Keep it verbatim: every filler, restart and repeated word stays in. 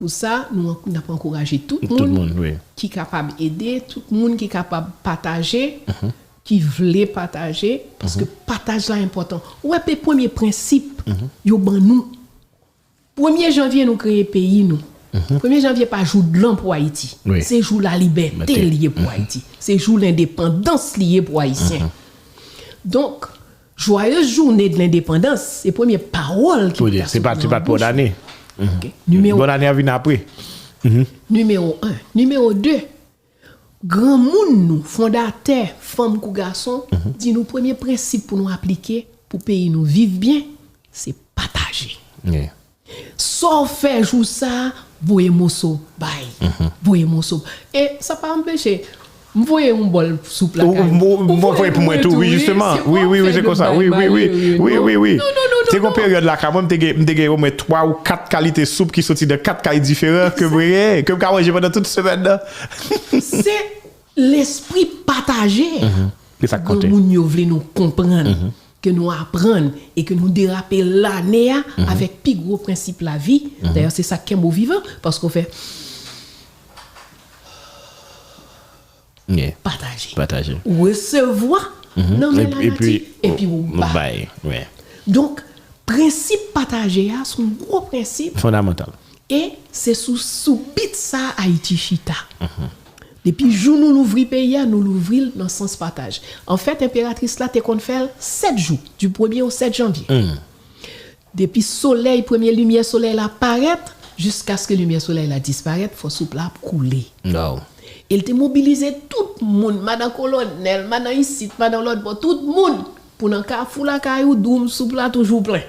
Pou sa, nou an- n ap ankouraje tout Tout moun moun, wi. ki kapab ede, tout moun ki kapab pataje, ki vle pataje, paske pataj la enpòtan. Ou wè, pe premye prensip yo ban nou. Premye janvye, nou kreye peyi nou. Premye janvye pa jou dlan pou Ayiti. Wi. Se jou lalibète Mete. Li ye pou Ayiti. Se jou lendepandans li ye pou Ayisyen. Donk, joyeuse journée de l'indépendance, se premye pawòl ki Pou ta di, se soti pa se nan pa pou bouch. ane. Ok. Nimewo Bon ane a vin apre. Nimewo en. Nimewo de, granmoun nou, fondatè, fanm kou gason, di nou premye prensip pou nou aplike pou peyi nou viv byen, se pataje. Yeah. Sa w fè jou sa, voye moso bay. Voye moso. E sa pa anpeche, m voye yon bòl soup la. Ou- ou- ou- ou voye pou mwen tou, wi, jisteman. Wi, wi, wi, se konsa. Wi, wi, wi. Wi, wi, wi. Te gon peryòd la, ka mwen, m te gen, m te gen omwen twa ou kat kalite soup ki soti nan kat kay diferan ke m genyen, ke m ka manje pandan tout semèn nan. Se lespri pataje. Se sa k konte. Granmoun yo vle nou konprann, ke nou aprann e ke nou derape lane a avèk pi gwo prensip lavi. Dayè, se sa k kenbe w vivan, paske w fè Yeah. Pataje. Pataje. Ou resevwa nan men Epi- lanati, epi- epi ou ou bay. Bay, yeah. Donk, prensip pataje a se yon gwo prensip. Fondamantal. E se sou, sou bit sa Ayiti chita. Depi jou nou louvri peyi a, nou louvri l nan sans pataj. Anfèt, enperatris la te konn fè l sèt jou, di premye o sèt janvye. Depi solèy, premye limyè solèy la parèt, jiskaske limyè solèy la disparèt, fò soup la ap koule. Wow. E l te mobilize tout moun, madan kolonèl, madan isit, madan lòt bò, tout moun, pou nan kafou lakay ou, doum soup la toujou plen.